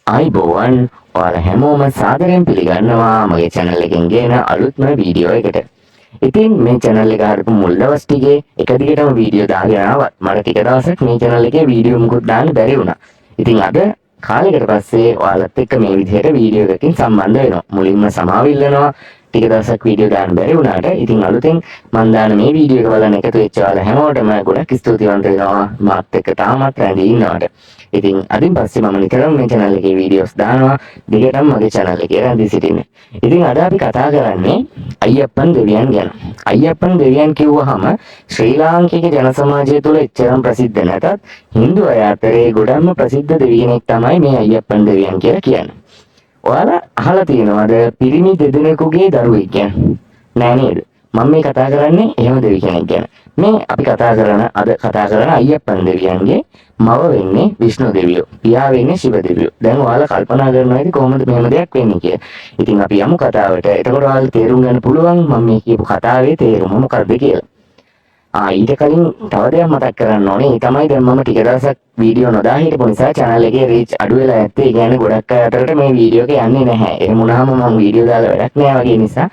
ආයුබෝවන්, ඔයාලා හැමෝම සාදරයෙන් පිළිගන්නවා මගේ channel එකෙන් ගේන අලුත්ම වීඩියෝ එකට. ඉතින් මේ channel එක හදපු මුල් දවස් ටිකේ එක දිගටම වීඩියෝ දාගෙන ආවත් මට ටික දවසක් මේ channel එකේ වීඩියෝ මුකුත් දාන්න බැරි වුණා. ඉතින් අද කාලෙකට පස්සේ ඔයාලත් එක්ක මේ විදිහට වීඩියෝ එකකින් සම්බන්ධ වෙනවා. මුලින්ම සමාව ඉල්ලනවා ටික දවසක් වීඩියෝ දාන්න බැරි වුණාට. ඉතින් අලුතෙන් මං දාන මේ වීඩියෝ එක බලන්න එකතු වෙච්ච ඔයාලා හැමෝටම ගොඩක් ස්තුතිවන්ත වෙනවා මාත් එක්ක තාමත් රැඳී ඉන්නවට. ඉතින් අදින් පස්සේ මම නිතරම මේ channel එකේ වීඩියෝස් දානවා. දිගටම මගේ channel එකේ රැඳී සිටින්න. ඉතින් අද අපි කතා කරන්නේ අයියප්පන් දෙවියන් ගැන. අයියප්පන් දෙවියන් කිව්වහම ශ්‍රී ලාංකික ජන සමාජය තුළ එච්චරම් ප්‍රසිද්ධ නැතත් හින්දු අය අතරේ ගොඩක්ම ප්‍රසිද්ධ දෙවි කෙනෙක් තමයි මේ අයියප්පන් දෙවියන් කියලා කියන්නේ. ඔයාලා අහලා තියෙනවද පිරිමි දෙදෙනෙකුගේ දරුවෙක් ගැන? නෑ නේද? මම මේ කතා කරන්නේ එහෙම දෙවි කෙනෙක් ගැන. මේ අපි කතා කරන අද කතා කරන අයියප්පන් දෙවියන්ගේ මව වෙන්නේ විෂ්ණු දෙවියෝ. පියා වෙන්නේ ශිව දෙවියෝ. දැන් ඔයාලා කල්පනා කරනවා ඉතින් කොහොමද මෙහෙම දෙයක් වෙන්නේ කියලා. ඉතින් අපි යමු කතාවට. එතකොට ඔයාලා තේරුම් ගන්න පුළුවන් මම මේ කියපු කතාවේ තේරුම මොකක්ද කියලා. ඊට කලින් තව දෙයක් මතක් කරන්න ඕනේ. ඒ තමයි දැන් මම ටික දවසක් වීඩියෝ නොදා හිටපු නිසා channel එකේ රීච් අඩු වෙලා ඇත්තේ. ඒ කියන්නේ ගොඩක් අය අතරට මේ වීඩියෝ එක යන්නේ නැහැ. එහෙම වුණාම මම වීඩියෝ දාලා වැඩක් නෑ වගේ නිසා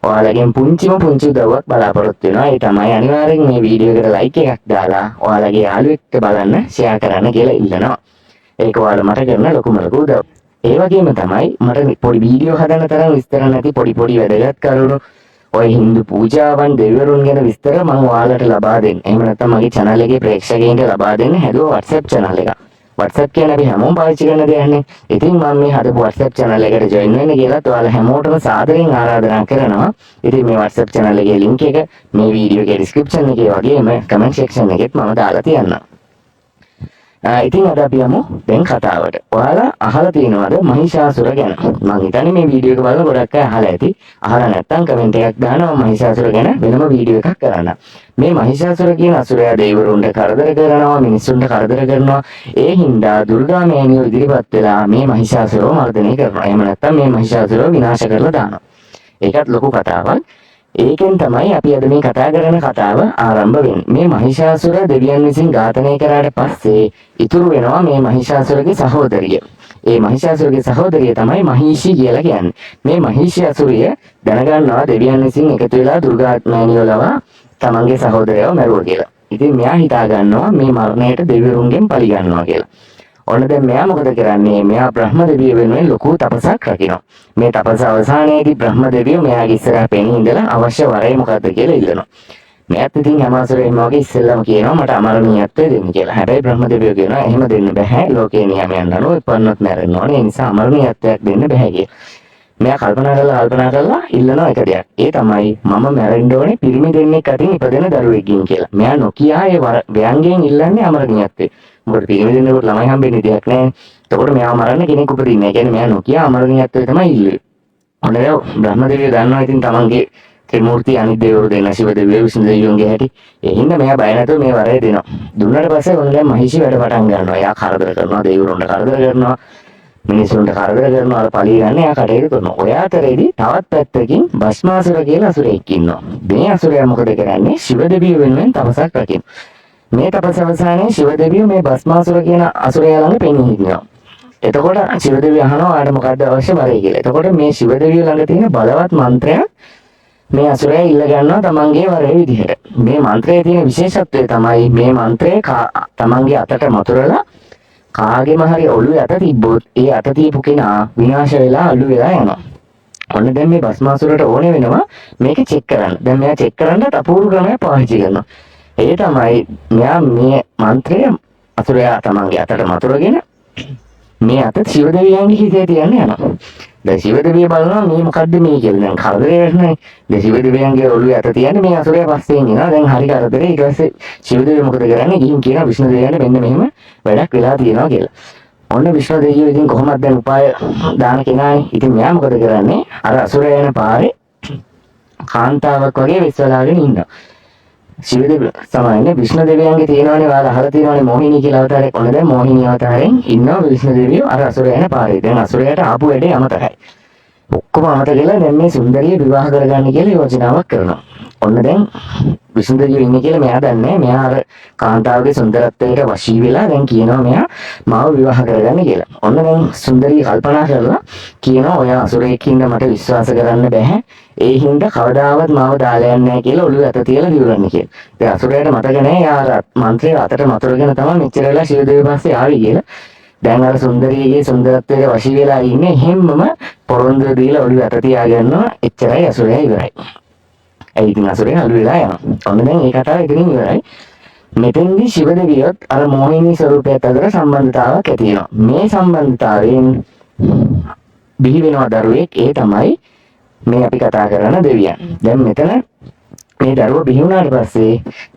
ඔයාලගෙන් පුංචිම පුංචි උදව්වක් බලාපොරොත්තු වෙනවා. ඒ තමයි අනිවාර්යෙන් මේ වීඩියෝ එකට ලයික් එකක් දාලා ඔයාලගේ යාළුවෙක්ට බලන්න ෂෙයා කරන්න කියලා ඉල්ලනවා. ඒක ඔයාලා මට කරන ලොකුම ලොකු උදව්. ඒ වගේම තමයි මට පොඩි වීඩියෝ හදන්න තරම් විස්තර නැති පොඩි පොඩි වැදගත් කරුණු, ඔය හින්දු පූජාවන්, දෙවිවරුන් ගැන විස්තර මම ඔයාලට ලබා දෙන්න. එහෙම නැත්නම් මගේ channel එකේ ප්‍රේක්ෂකයින්ට ලබා දෙන්න හැදුව WhatsApp channel එකක්. WhatsApp කියන්නේ අපි හැමෝම පාවිච්චි කරන දෙයක්නේ. ඉතින් මම මේ හදපු WhatsApp channel එකට join වෙන්න කියලා ඔයාලා හැමෝටම සාදරයෙන් ආරාධනා කරනවා. ඉතින් මේ WhatsApp channel එකේ link එක මේ වීඩියෝ එකේ description එකේ වගේම comment section එකෙත් මම දාලා තියන්නම්. ඉතින් අද අපි යමු දැන් කතාවට. ඔයාලා අහලා තියෙනවද මහිෂාසුර ගැන? මං හිතන්නේ මේ වීඩියෝ එක බලන ගොඩක් අය අහලා ඇති. අහලා නැත්නම් කමෙන්ට් එකක් දාන්න, මම මහිෂාසුර ගැන වෙනම වීඩියෝ එකක් කරන්න. මේ මහිෂාසුර කියන අසුරයා දෙවිවරුන්ට කරදර කරනවා, මිනිස්සුන්ට කරදර කරනවා. ඒ හින්දා දුර්ගා මෑණියෝ ඉදිරිපත් වෙලා මේ මහිෂාසුරව මර්ධනය කරනවා. එහෙම නැත්නම් මේ මහිෂාසුරව විනාශ කරලා දානවා. ඒකත් ලොකු කතාවක්. ඒකෙන් තමයි අපි අද මේ කතා කරන කතාව ආරම්භ වෙන්නේ. මේ මහිෂාසුර දෙවියන් විසින් ඝාතනය කරාට පස්සේ ඉතුරු වෙනවා මේ මහිෂාසුරගේ සහෝදරිය. ඒ මහිෂාසුරගේ සහෝදරිය තමයි මහීෂි කියලා කියන්නේ. මේ මහීෂි අසුරිය දැනගන්නවා දෙවියන් විසින් එකතු වෙලා දුර්ගා මෑණියෝ ලවා තමන්ගේ සහෝදරයව මැරුවා කියලා. ඉතින් මෙයා හිතා ගන්නවා මේ මරණයට දෙවිවරුන්ගෙන් පලි ගන්නවා කියලා. ඔන්න දැන් මෙයා මොකද කරන්නේ? මෙයා බ්‍රහ්ම දෙවියෝ වෙනුවෙන් ලොකු තපසක් රකිනවා. මේ තපස අවසානයේදී බ්‍රහ්ම දෙවියෝ මෙයාගේ ඉස්සරහ පෙනී ඉඳලා අවශ්‍ය වරය මොකද්ද කියලා ඉල්ලනවා. මෙයාත් ඉතින් හැම අසුරෙක්ම වගේ ඉස්සෙල්ලාම කියනවා මට අමරණීයත්වය දෙන්න කියලා. හැබැයි බ්‍රහ්ම දෙවියෝ කියනවා එහෙම දෙන්න බැහැ. ලෝකේ නියමයන් අනුව ඉපන්නොත් මැරෙන්න ඕනේ. ඒ නිසා අමරණීයත්වයක් දෙන්න බැහැ කියලා. මෙයා කල්පනා කරලා කල්පනා කරලා ඉල්ලනවා එක දෙයක්. ඒ තමයි මම මැරෙන්න ඕනේ පිරිමි දෙන්නෙක් අතින් ඉපදෙන දරුවෙක්ගෙන් කියලා. මෙයා නොකියා ඒ ව්‍යංගයෙන් ඉල්ලන්නේ අමරණීයත්වය. මොකද පිරිමි දෙන්නෙකුට ළමයි හම්බෙන්නේ දෙයක් නෑ. එතකොට මෙයාව මරන්න කෙනෙක් උපදින්නේ. ඒ කියන්නේ මෙයා නොකියා අමරණීයත්වය තමයි ඉල්ලුවේ. ඔන්න දැන් බ්‍රහ්ම දෙවියෝ දන්නවා ඉතින් තමන්ගේ ත්‍රිමූර්ති අනිත් දෙවිවරු දෙන්න, ශිව දෙවියෝ විෂ්ණු දෙවියන්ගේ හැටි. ඒ හින්දා මෙයා බය නැතුව මේ වරය දෙනවා. දුන්නාට පස්සේ ඔන්න දැන් මහිෂි වැඩ පටන් ගන්නවා. එයා කරදර කරනවා, දෙවිවරුන්ට කරදර කරනවා, මිනිසුන්ට කරදර කරනවා, අර පලි ගන්න එයා කටයුතු කරනවා. ඔය අතරේදී තවත් පැත්තකින් භස්මාසුර කියලා අසුරයෙක් ඉන්නවා. මේ අසුරයා මොකද කරන්නේ? ශිව දෙවියෝ වෙනුවෙන් තපසක් රකිනවා. මේ තපස අවසානයේ ශිව දෙවියෝ මේ භස්මාසුර කියන අසුරයා ළඟ පෙනී හිටිනවා. එතකොට ශිව දෙවියෝ අහනවා ඔයාට මොකද්ද අවශ්‍ය වරය කියලා. එතකොට මේ ශිව දෙවියෝ ළඟ තියෙන බලවත් මන්ත්‍රයක් මේ අසුරයා ඉල්ල ගන්නවා තමන්ගේ වරය විදිහට. මේ මන්ත්‍රයේ තියෙන විශේෂත්වය තමයි මේ මන්ත්‍රය තමන්ගේ අතට මතුරලා කාගේම හරි ඔළුවේ අත තිබ්බොත් ඒ අත තියපු කෙනා විනාශ වෙලා අළු වෙලා යනවා. ඔන්න දැන් මේ භස්මාසුරට ඕනේ වෙනවා මේක චෙක් කරන්න. දැන් මෙයා චෙක් කරන්නත් අපූර්ව ක්‍රමයක් පාවිච්චි කරනවා. ඒ තමයි මෙයා මේ මන්ත්‍රය අසුරයා තමන්ගේ අතට මතුරගෙන මේ අත ශිව දෙවියන්ගේ හිතේ තියන්න යනවා. දැන් ශිව දෙවියෝ බලනවා මේ මොකද්ද මේ කියලා. දැන් කරදරේ වෙන්නේ. දැන් ශිව දෙවියන්ගේ ඔළුවේ අත තියන්නේ මේ අසුරයා පස්සෙන් එනවා. දැන් හරි කරදරේ. ඊට පස්සේ ශිව දෙවියෝ මොකද කරන්නේ? ගිහින් කියනවා විෂ්ණු දෙවියන්ට මෙන්න මෙහෙම වැඩක් වෙලා තියෙනවා කියලා. ඔන්න විෂ්ණු දෙවියෝ ඉතින් කොහොමද දැන් උපාය දාන කෙනානේ. ඉතින් මෙයා මොකද කරන්නේ? අර අසුරයා යන පාරේ කාන්තාවක් වගේ වෙස්වලාගෙන ඉන්නවා. ශිව දෙවියෝ සමානනේ විෂ්ණු දෙවියන්ගේ තියෙනවනේ, ඔයාලා අහලා තියෙනවනේ මොහිනී කියලා අවතාරයක්. ඔන්න දැන් මොහිනී අවතාරයෙන් ඉන්නවා විෂ්ණු දෙවියෝ අර අසුරයා යන පාරේ. දැන් අසුරයාට ආපු වැඩේ අමතකයි. ඔක්කොම අමතක වෙලා දැන් මේ සුන්දරිය විවාහ කරගන්න කියලා යෝජනාවක් කරනවා. ඔන්න දැන් විෂ්ණු දෙවියෝ ඉන්නේ කියලා මෙයා දන්නේ. මෙයා අර කාන්තාවගේ සුන්දරත්වයට වශී වෙලා දැන් කියනවා මෙයා මාව විවාහ කරගන්න කියලා. ඔන්න දැන් සුන්දරිය කල්පනා කරලා කියනවා ඔය අසුරයෙක් හින්දා මට විශ්වාස කරන්න බැහැ. ඒ හින්දා කවදාවත් මාව දාලා යන්නේ නැහැ කියලා ඔළුව අත තියලා දිවුරන්නේ කියලා. දැන් අසුරයාට මතක නැහැ යා අර මන්ත්‍රය අතට මතුරගෙන තමයි මෙච්චර වෙලා ශිව දෙවියෝ පස්සේ ආවේ කියලා. දැන් අර සුන්දරියගේ සුන්දරත්වයට වශී වෙලා ඉන්නේ එහෙම්මම පොරොන්දු දීලා ඔළුව අත තියාගන්නවා. එච්චරයි අසුරයා ඉවරයි. ඇයි ඉතින් අසුරයා අලු වෙලා යනවා. ඔන්න දැන් ඒ කතාව එතනින් ඉවරයි. මෙතෙන්දී ශිව දෙවියොත් අර මෝහිනී ස්වරූපයත් අතර සම්බන්ධතාවක් ඇති වෙනවා. මේ සම්බන්ධතාවයෙන් බිහි වෙනවා දරුවෙක්. ඒ තමයි මේ අපි කතා කරන දෙවියන්. දැන් මෙතන මේ දරුවා බිහි වුණාට පස්සේ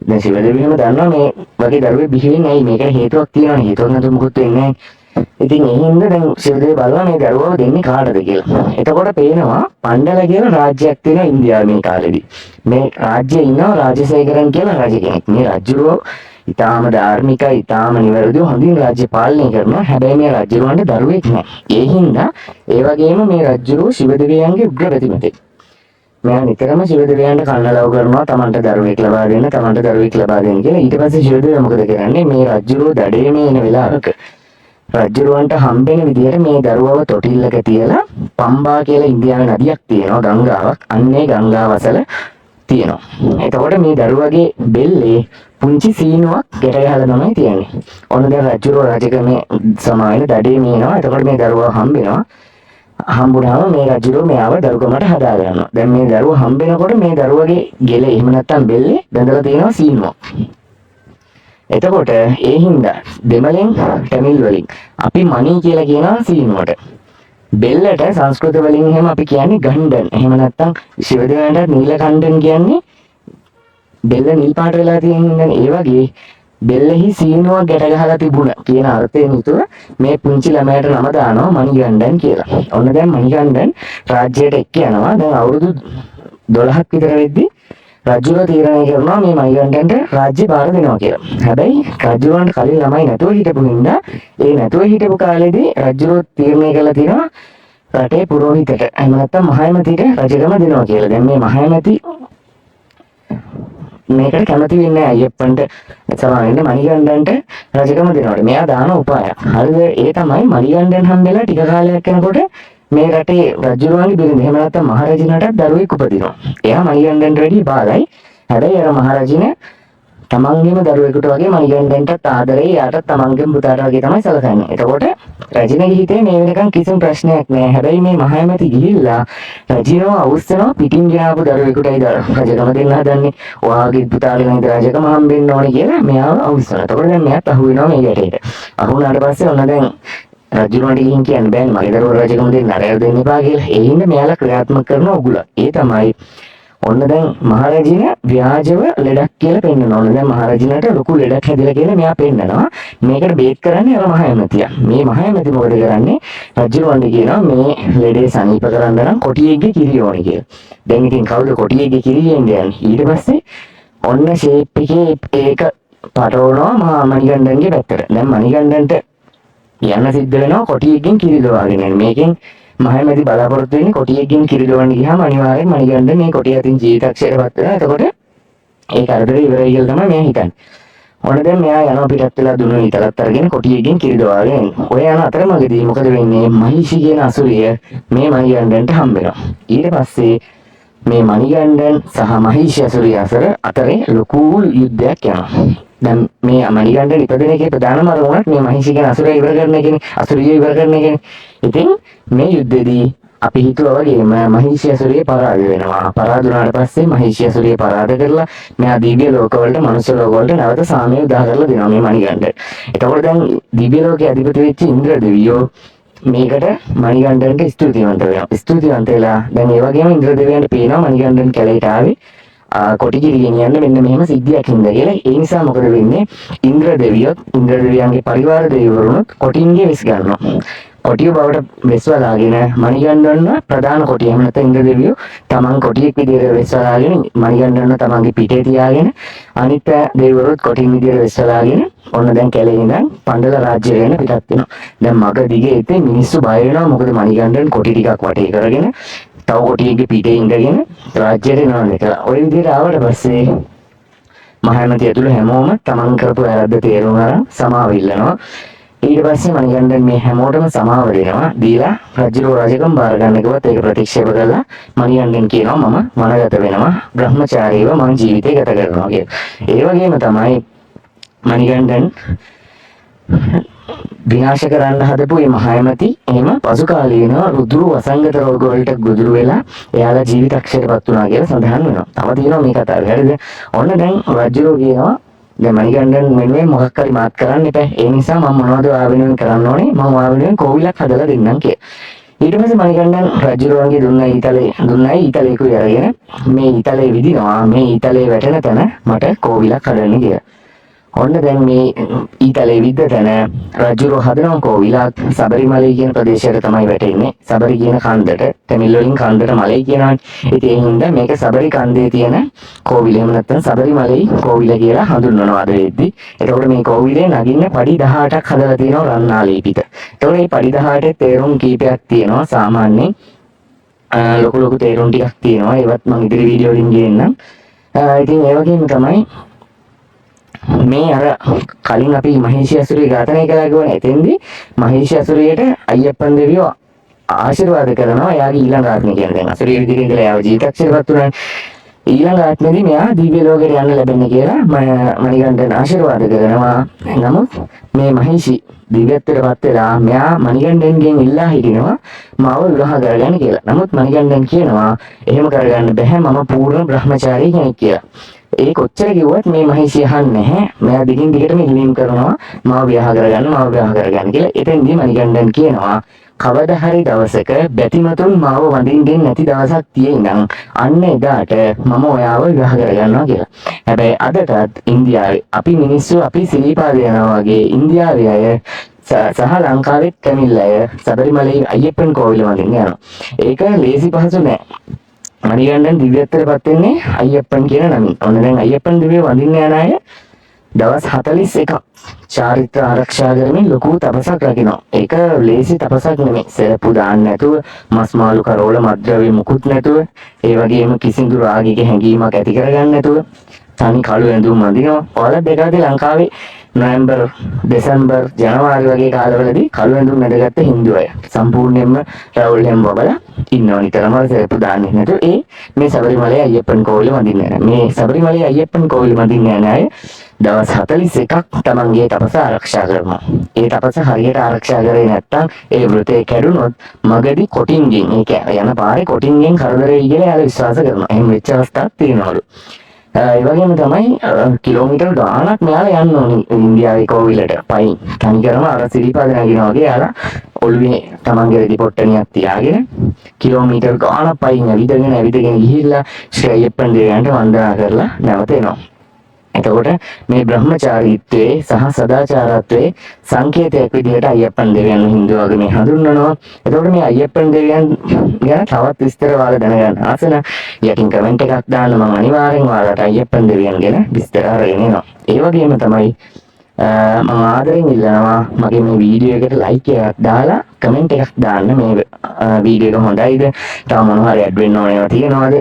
දැන් ශිව දෙවියන්ම දන්නවා මේ වගේ දරුවෙක් බිහි වෙන්නේ ඇයි, මේකට හේතුවක් තියෙනවනේ. හේතුවක් නැතුව මොකුත් වෙන්නේ නැහැ. ඉතින් ඒ හින්දා දැන් ශිව දෙවියෝ බලනවා මේ දරුවව දෙන්නේ කාටද කියලා. එතකොට පේනවා පණ්ඩල කියලා රාජ්‍යයක් තියෙනවා ඉන්දියාවේ මේ කාලෙදි. මේ රාජ්‍යයේ ඉන්නවා රාජසේකරන් කියලා රජ කෙනෙක්. මේ රජුරෝ ඊටාම ධාර්මිකයි, ඊටාම නිවැරදිව හොඳින් රාජ්‍ය පාලනය කරනවා. හැබැයි මේ රජුරවන්ට දරුවෙක් නැහැ. ඒ හින්දා ඒ වගේම මේ රජුරෝ ශිව දෙවියන්ගේ උග්‍ර ප්‍රතිමතෙක්. මෙයා නිතරම ශිව දෙවියන්ට කන්නලව් කරනවා තමන්ට දරුවෙක් ලබා දෙන්න, තමන්ට දරුවෙක් ලබා දෙන්න කියලා. ඊට පස්සේ ශිව දෙවියෝ මොකද කරන්නේ? මේ රජුරෝ දඩේමේ එන වෙලාවක රජුරවන්ට හම්බෙන විදියට මේ දරුවව තොටිල්ලක තියලා පම්බා කියලා ඉන්දියාවේ නදියක් තියෙනවා, ගංගාවක්. අන්නේ ගංගාව අසල තියෙනවා. එතකොට මේ දරුවගේ බෙල්ලේ පුංචි සීනුවක් ගැට ගහලා තමයි තියෙන්නේ. ඔන්න දැන් රජුරෝ රජකමේ සමාවෙන දඩේ මේනවා. එතකොට මේ දරුවා හම්බෙනවා. හම්බුනහම මේ රජුරෝ මෙයාව දරුකමට හදා ගන්නවා. දැන් මේ දරුවා හම්බෙනකොට මේ දරුවගේ ගෙල එහෙම නැත්තම් බෙල්ලේ බැඳලා තියෙනවා සීනුවක්. එතකොට ඒ හින්දා දෙමළෙන් ටැමිල් වලින් අපි මණි කියලා කියනවා සීනුවට. බෙල්ලට සංස්කෘත වලින් එහෙම අපි කියන්නේ ගණ්ඩන්. එහෙම නැත්තම් ශිව දෙවියන්ට නීලකණ්ඩන් කියන්නේ බෙල්ල නිල් පාට වෙලා තියෙන හින්දානේ. ඒ වගේ බෙල්ලෙහි සීනුවක් ගැට ගහලා තිබුණ කියන අර්ථයෙන් යුතුව මේ පුංචි ළමයාට නම දානවා මණිගණ්ඩන් කියලා. ඔන්න දැන් මණිගණ්ඩන් රාජ්‍යයට එක්ක යනවා. දැන් අවුරුදු 12ක් විතර වෙද්දී රජුව තීරණය කරනවා මේ මණිගණ්ඩන්ට රාජ්‍ය භාර දෙනවා කියලා. හැබැයි රජුවන්ට කලින් ළමයි නැතුව හිටපු හින්දා ඒ නැතුව හිටපු කාලේදී රජුව තීරණය කළා තියෙනවා රටේ පුරෝහිතට එහෙම නැත්නම් මහඇමතිට රජකම දෙනවා කියලා. දැන් මේ මහඇමති මේකට කැමති වෙන්නේ නැහැ අයියප්පන්ට සමාවෙන්න මණිගණ්ඩන්ට රජකම දෙනවට. මෙයා දාන උපායක්. හරිද? ඒ තමයි මණිගණ්ඩන් හම්බෙලා ටික කාලයක් යනකොට මේ රටේ රජුරුවන්ගේ බිරිඳ එහෙම නැත්නම් මහරජිනටත් දරුවෙක් උපදිනවා. එයා මණිගණ්ඩන්ට වැඩිය බාලයි. හැබැයි අර මහරජින තමන්ගේම දරුවෙකුට වගේ මණිගණ්ඩන්ටත් ආදරේ, යාටත් තමන්ගේම පුතාට වගේ තමයි සැලකන්නේ. එතකොට රජිනගේ හිතේ මේ වෙනකන් කිසිම ප්‍රශ්නයක් නෑ. හැබැයි මේ මහඇමති ගිහිල්ලා රජිනව අවුස්සනවා පිටින් ගෙනාවු දරුවෙකුටයි රජකම දෙන්න හදන්නේ. ඔයාගේ පුතාට නේද රජකම හම්බෙන්න ඕනේ කියලා මෙයාව අවුස්සනවා. එතකොට දැන් මෙයාත් අහු වෙනවා මේ ගැටේට. අහු වුණාට පස්සේ ඔන්න දැන් රජුරවන්ට ගිහින් කියන්න බෑනේ මගේ දරුවා රජකම දෙන්න අරයට දෙන්න එපා කියලා. ඒ හින්දා මෙයාලා ක්‍රියාත්මක කරන උගුලක්. ඒ තමයි ඔන්න දැන් මහරජින ව්‍යාජව ලෙඩක් කියලා පෙන්නනවා. ඔන්න දැන් මහරජිනට ලොකු ලෙඩක් හැදිලා කියලා මෙයා පෙන්නනවා. මේකට බේත් කරන්නේ අර මහඇමතියා. මේ මහඇමති මොකද කරන්නේ? රජුරවන්ට කියනවා මේ ලෙඩේ සනීප කරන්න නම් කොටියෙක්ගේ කිරි ඕනේ කියලා. දැන් ඉතින් කවුද කොටියෙක්ගේ කිරි ගේන්න යන්නේ? ඊට පස්සේ ඔන්න ෂේප් එකේ ඒක පටවනවා මහා මණිගණ්ඩන්ගේ පැත්තට. දැන් මණිගණ්ඩන්ට යන්න සිද්ධ වෙනවා කොටියෙක්ගෙන් කිරි දොවාගෙන යන්න. මේකෙන් මහමැදි බලාපොරොත්තු වෙන්නේ කොටියෙක්ගෙන් කිරි දොවන්න ගියාම අනිවාර්යෙන් මණිගණ්ඩන් මේ කොටිය අතින් ජීවිතක්ෂයට පත් වෙනවා. එතකොට ඒ කරදරේ ඉවරයි කියලා තමයි මෙයා හිතන්නේ. ඔන්න දැන් මෙයා යනවා පිටත් වෙලා දුනු ඊතලත් අරගෙන කොටියෙක්ගෙන් කිරි දොවාගෙන එන්න. ඔය යන අතරමඟදී මොකද වෙන්නේ? මහිෂි කියන අසුරිය මේ මණිගණ්ඩන්ට හම්බ වෙනවා. ඊට පස්සේ මේ මණිගණ්ඩන් සහ මහිෂි අසුරිය අතරේ ලොකු යුද්ධයක් යනවා. දැන් මේ මණිගණ්ඩන් ඉපදෙන එකේ ප්‍රධානම අරමුණක් මේ මහිෂි කියන අසුරය ඉවර කරන එකනේ. අසුරිය ඉවර කරන එකනේ. ඉතින් මේ යුද්ධෙදී අපි හිතුවා වගේම මහිෂි අසුරිය පරාද වෙනවා. පරාද වුණාට පස්සේ මහිෂි අසුරිය පරාද කරලා මෙයා දිව්‍ය ලෝකවලට, මනුෂ්‍ය ලෝකවලට නැවත සාමය උදා කරලා දෙනවා මේ මණිගණ්ඩන්. එතකොට දැන් දිව්‍ය ලෝකයේ අධිපති වෙච්ච ඉන්ද්‍ර දෙවියෝ මේකට මණිගණ්ඩන්ට ස්තුතිවන්ත වෙනවා. ස්තුතිවන්ත වෙලා දැන් ඒ වගේම ඉන්ද්‍ර දෙවියන්ට පේනවා මණිගණ්ඩන් කැලේට ආවේ කොටි කිරි ගෙනියන්න මෙන්න මෙහෙම සිද්ධියක් හින්දා කියලා. ඒ නිසා මොකද වෙන්නේ? ඉන්ද්‍ර දෙවියොත් ඉන්ද්‍ර දෙවියන්ගේ පරිවාර දෙවිවරුනුත් කොටින්ගේ වෙස් ගන්නවා. කොටිය බවට වෙස් වලාගෙන මණිගණ්ඩන්ව ප්‍රධාන කොටිය එහෙම නැත්නම් ඉන්ද්‍ර දෙවියෝ තමන් කොටියෙක් විදියට වෙස් වලාගෙන මණිගණ්ඩන්ව තමන්ගේ පිටේ තියාගෙන අනිත් දෙවිවරුත් කොටින් විදියට වෙස් වලාගෙන ඔන්න දැන් කැලේ ඉඳන් පණ්ඩල රාජ්‍යයට එන පිටත් වෙනවා. දැන් මග දිගේ ඉතින් මිනිස්සු බය වෙනවා. මොකද මණිගණ්ඩන් කොටි ටිකක් වටේ කරගෙන තව කොටියෙක්ගේ පිටේ ඉඳගෙන රාජ්‍යයට එනවා දැකලා. ඔය විදිහට ආවට පස්සේ මහ ඇමති ඇතුළු හැමෝම තමන් කරපු වැරද්ද තේරුම් අරන් සමාව ඉල්ලනවා. ඊට පස්සේ මණිකණ්ඩන් මේ හැමෝටම සමාව දෙනවා. දීලා රජුරෝ රජකම් බාර ගන්න කිව්වත් ඒක ප්‍රතික්ෂේප කරලා මණිකණ්ඩන් කියනවා මම වනගත වෙනවා, බ්‍රහ්මචාරීව මං ජීවිතේ ගත කරනවා කියලා. ඒ වගේම තමයි මණිකණ්ඩන් විනාශ කරන්න හදපු මේ මහ ඇමති එහෙම පසු කාලීනව රුදුරු වසංගත රෝග වලට ගොදුරු වෙලා එයාලා ජීවිතක්ෂයටපත් වුණා කියලා සඳහන් වෙනවා. තව තියෙනවා මේ කතාවේ. හරිද? ඔන්න දැන් රජුරෝ කියනවා දැන් මණිකණ්ඩන් වෙනුවෙන් මොකක් හරි මාත් කරන්න එපා. ඒ නිසා මම මොනවද ඔයා වෙනුවෙන් කරන්න ඕනේ? මම ඔයා වෙනුවෙන් කෝවිලක් හදලා දෙන්නම් කියලා. ඊට පස්සේ මණිකණ්ඩන් රජුරවන්ගේ දුන්නයි ඊතලේකුයි අරගෙන මේ ඊතලේ විදිනවා. මේ ඊතලේ වැටෙන තැන මට කෝවිලක් හදන්න කියලා. ඔන්න දැන් මේ ඊතලේ විද්ද තැන රජුරෝ හදනවා කෝවිලක්. සබරිමලයි කියන ප්‍රදේශයට තමයි වැටෙන්නේ. සබරි කියන කන්දට, තමිල් වලින් කන්දට මලයි කියනවනේ. ඉතින් ඒ හින්දා මේක සබරි කන්දේ තියෙන කෝවිල, එහෙම නැත්නම් සබරිමලයි කෝවිල කියලා හඳුන්වනවා අද වෙද්දි. එතකොට මේ කෝවිලේ නගින්න පඩි 18ක් හදලා තියෙනවා රන්නාලීපිත. එතකොට මේ පඩි 18 තේරුම් කීපයක් තියෙනවා. සාමාන්‍යයෙන් ලොකු ලොකු තේරුම් ටිකක් තියෙනවා. ඒවත් මම ඉදිරි වීඩියෝ වලින් ගේන්නම්. ඉතින් ඒ වගේම තමයි මේ අර කලින් අපි මහේෂි අසුරිය ඝාතනය කළා කියවනේ. එතෙන්දී මහේෂි අසුරියට අයියප්පන් දෙවියෝ ආශිර්වාද කරනවා එයාගේ ඊළඟ ආත්මය කියන්නේ. දැන් අසුරිය විදිහට ඉඳලා එයාව ජීවිතක්ෂයටපත් වුණානේ. ඊළඟ ආත්මෙදී මෙයා දිව්‍ය ලෝකෙට යන්න ලැබෙන්නේ කියලා මණිකණ්ඩන් ආශිර්වාද කරනවා. නමුත් මේ මහේෂි දිව්‍යත්වයටපත් වෙලා මෙයා මණිකණ්ඩන්ගෙන් ඉල්ලා හිටිනවා මාව විවාහ කරගන්න කියලා. නමුත් මණිකණ්ඩන් කියනවා එහෙම කරගන්න බැහැ, මම පූර්ණ බ්‍රහ්මචාරී කෙනෙක් කියලා. ඒ කොච්චර කිව්වත් මේ මහේෂි අහන්නේ නැහැ. මෙයා දිගින් දිගටම ඉල්ලීම් කරනවා මාව විවාහ කරගන්න, මාව විවාහ කරගන්න කියලා. එතෙන්දී මණිකණ්ඩන් කියනවා කවදා හරි දවසක බැතිමතුන් මාව වඳින්නේ නැති දවසක් තියෙයි නම් අන්න එදාට මම ඔයාව විවාහ කරගන්නවා කියලා. හැබැයි අදටත් ඉන්දියාවේ අපි මිනිස්සු අපි සිරිපාද යනවා වගේ ඉන්දියාවේ අය සහ ලංකාවෙත් තමිල් අය සබරිමලේ අයියප්පන් කෝවිල වඳින්න යනවා. ඒක ලේසි පහසු නෑ. මණිකණ්ඩන් දිව්‍යත්වයට පත් වෙන්නේ අයියප්පන් කියන නමින්. ඔන්න දැන් අයියප්පන් දිව්‍ය වඳින්න යන අය දවස් 41ක් චාරිත්‍ර ආරක්ෂා කරමින් ලොකු තපසක් රකිනවා. ඒක ලේසි තපසක් නෙමෙයි. සෙරප්පු දාන්න නැතුව, මස් මාළු කරෝල මත්ද්‍රව්‍ය මුකුත් නැතුව, ඒ වගේම කිසිදු රාගික හැඟීමක් ඇති කරගන්න නැතුව තනි කළු ඇඳුම් අඳිනවා. ඔයාලා දැකලාද ලංකාවේ නොවැම්බර්, දෙසැම්බර්, ජනවාරි වගේ කාලවලදී කළු ඇඳුම් ඇඳගත්ත හින්දු අය සම්පූර්ණයෙන්ම රවුල් හැම් වබලා ඉන්නවා නිතරම සෙරප්පු දාන්නේ නැතුව. ඒ මේ සබරිමලේ අයියප්පන් කෝවිල වඳින්න යන. මේ සබරිමලේ අයියප්පන් කෝවිල වඳින්න යන අය දවස් 41ක් තමන්ගේ තපස ආරක්ෂා කරනවා. ඒ තපස හරියට ආරක්ෂා කරේ නැත්නම්, ඒ වෘතය කැඩුනොත් මගදී කොටින්ගෙන්, ඒ කියන්නේ යන පාරේ කොටින්ගෙන් කරදර වෙයි කියලා එයාලා විශ්වාස කරනවා. එහෙම වෙච්ච අවස්ථාවක් තියෙනවලු. ඒ වගේම තමයි කිලෝමීටර් ගාණක් මෙයාලා යන්න ඕනි ඉන්දියාවේ කෝවිලට පයින්. තනිකරම අර සිරිපාද නගිනවා වගේ එයාලා ඔළුවේ තමන්ගේ රෙදි පොට්ටනියක් තියාගෙන කිලෝමීටර් ගාණක් පයින් ඇවිදගෙන ඇවිදගෙන ගිහිල්ලා ශ්‍රී අයියප්පන් දෙවියන්ට වන්දනා කරලා නැවත එනවා. එතකොට මේ බ්‍රහ්මචාරීත්වයේ සහ සදාචාරත්වයේ සංකේතයක් විදිහට අයියප්පන් දෙවියන් හින්දු ආගමේ හඳුන්වනවා. එතකොට මේ අයියප්පන් දෙවියන් ගැන තවත් විස්තර ඔයාලා දැනගන්න ආස නම් යටින් කමෙන්ට් එකක් දාන්න. මම අනිවාර්යෙන් ඔයාලට අයියප්පන් දෙවියන් ගැන විස්තර අරගෙන එනවා. ඒ වගේම තමයි මම ආදරෙන් ඉල්ලනවා මගේ මේ වීඩියෝ එකට ලයික් එකක් දාලා කමෙන්ට් එකක් දාන්න. මේ වීඩියෝ එක හොඳයිද, තව මොනවා හරි ඇඩ් වෙන්න ඕන ඒවා තියෙනවද,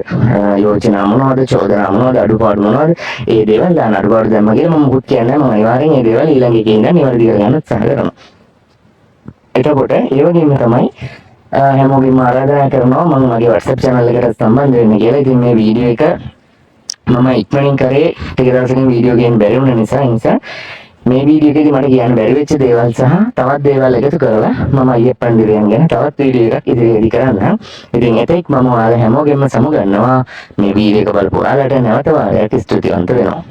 යෝජනා මොනවද, චෝදනා මොනවද, අඩුපාඩු මොනවද, ඒ දේවල් දාන්න. අඩුපාඩු දැම්ම කියලා මම මොකුත් කියන්නේ නැහැ. මම අනිවාර්යෙන් ඒ දේවල් ඊළඟ එකේ ඉඳන් නිවැරදි කරගන්න උත්සාහ කරනවා. එතකොට ඒ වගේම තමයි හැමෝගෙම ආරාධනා කරනවා මම මගේ WhatsApp channel එකට සම්බන්ධ වෙන්න කියලා. ඉතින් මේ වීඩියෝ එක මම ඉක්මනින් කරේ ටික දවසකින් වීඩියෝ ගේන්න බැරි වුණ නිසා. ඒ නිසා මේ වීඩියෝ එකේදී මට කියන්න බැරි වෙච්ච දේවල් සහ තවත් දේවල් එකතු කරලා මම අයියප්පන් දෙවියන් ගැන තවත් වීඩියෝ එකක් ඉදිරියේදී කරන්නම්. ඉතින් එතෙක් මම ඔයාලා හැමෝගෙම සමුගන්නවා. මේ වීඩියෝ එක බලපු ඔයාලට නැවත වාරයක් ස්තුතිවන්ත වෙනවා.